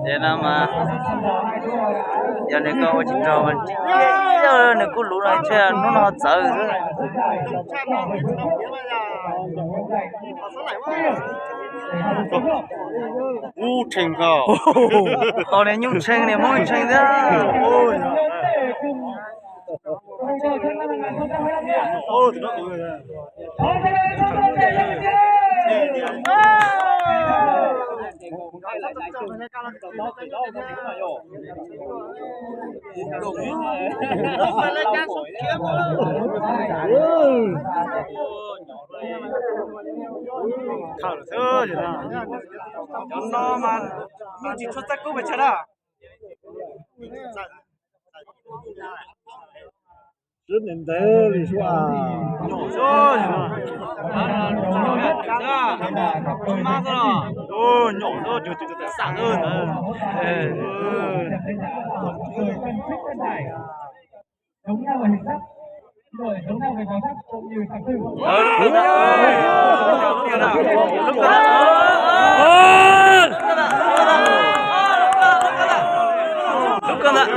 Ces no mas yog nws ko ua tsis raug mas nws kuj luv no ntshe hnub no ho txawv xwb. Ub, tshee ko. Tos niag nyuj tshee niag Hmoob tshee thiab. Cov no mas tsis tshua txaj kub pes tsawg na. Sib ntev ntev li suab. Lub ko ntag.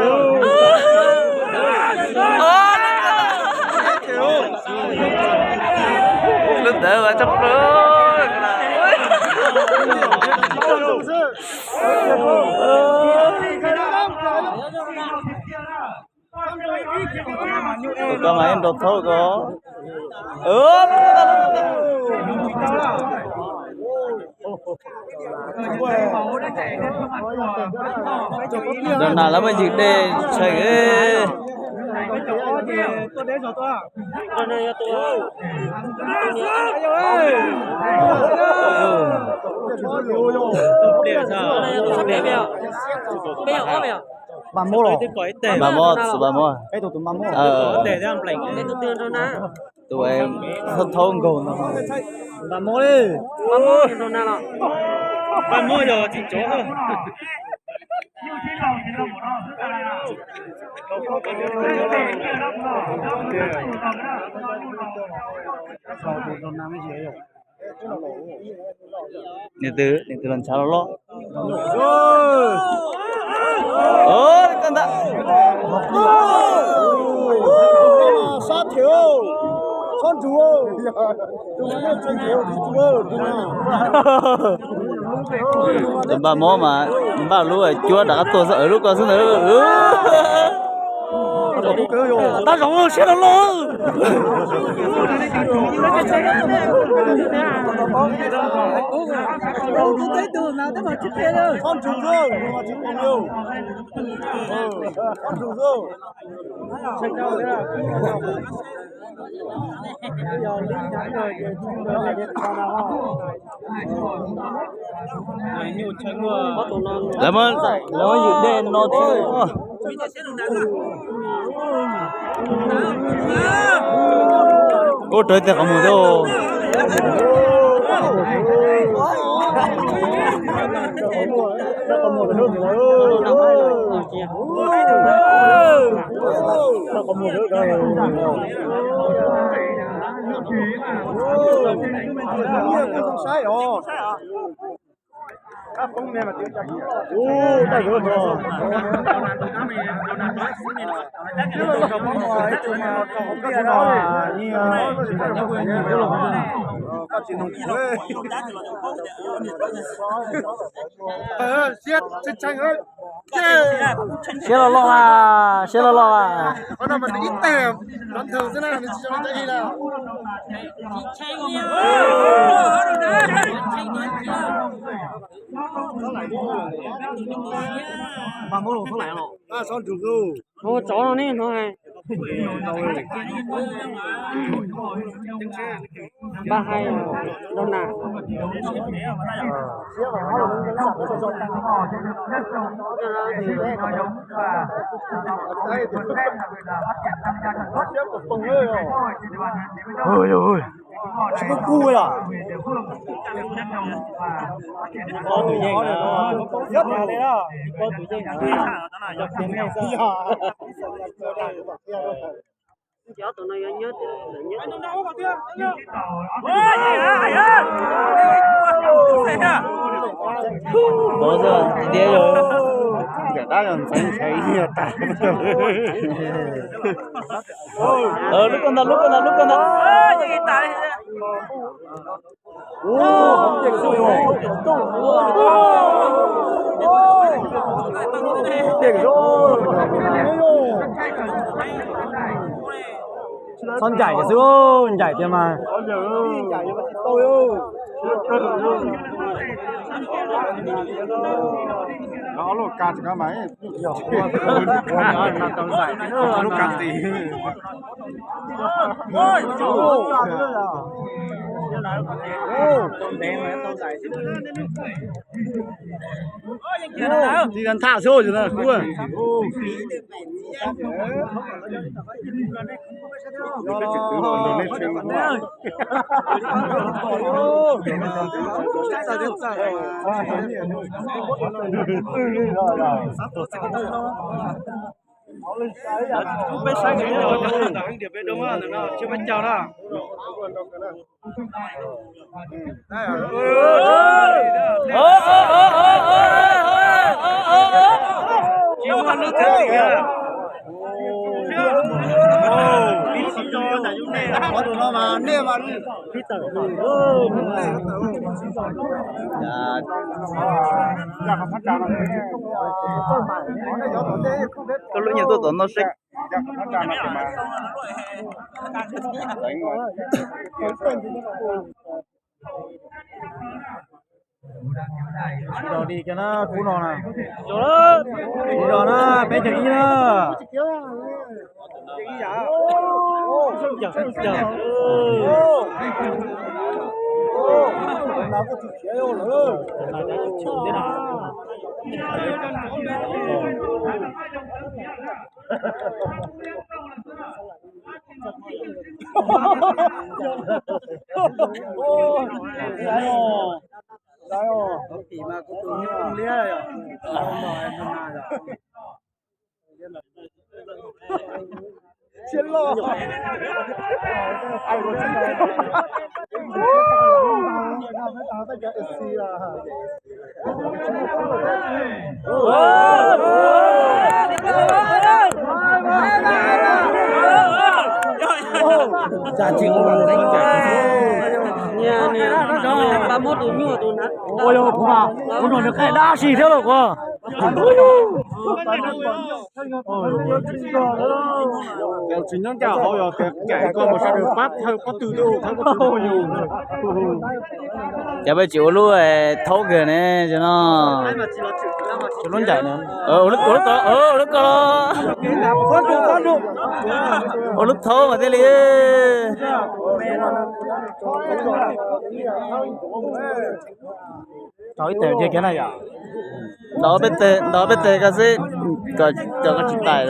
Lub ntawd mas tsob plaub. Tus ko mas ib nrau thaub ko. Ntawm na lawv muaj yws dej tshee. Npam mob los? Npam mob, tus npam mob. Tus thaub thaub nkaug no. Npam mob li. Npam mob yog tsis tsov. Nws twb, nws twb los ntshav los loj. Koj ntag. Sab thiab, txhob nrug, tus npaj mob mas npaj lub cuab rov qab tuag xwb, lub ko xwb ntawd. Tab zoov siab loj loj. Lawv muab, lawv muab ywm dej no thiab. Ub, raug tej qhov muag thiab. Siab los loj mas, siab los loj mas. Mus tsov no ne no hais. Npaj hais rau na. Tsis kub kub yom. Pob tus yeej, pob tus yeej. Ntawm dab yog ntxeev ntshe ib yam tas. Lub ko ntag, lub ko ntag, lub ko ntag. Txhob ncaim xwb, ncaim tiag mas. Lub ka ti. Ti ntha xwb kub. Peb saib, peb caug na. Koj lub nyiam tuaj tom no seb. Tsis zog li kiag na, kub no na. Tsis zog na, peb caug ib na. Ua yog kuv mas, kuv nrog nws qhaij dab tsi thiab lauj kuv. Tsis nyob ncaj hauv yog tias cais koj mus sab nws pab thawj pob tw tuaj thawj pob tw yus. Cov peb tsis ua lub thaub kawg ne, no. Lub ncaim, ua lub ko, ua lub ko los. Ua lub thaub mas thiaj li. Rau ib teg kiag na yom. Ntaus peb teg, ntaus peb teg ko xwb, kom, kom koj tsis tais.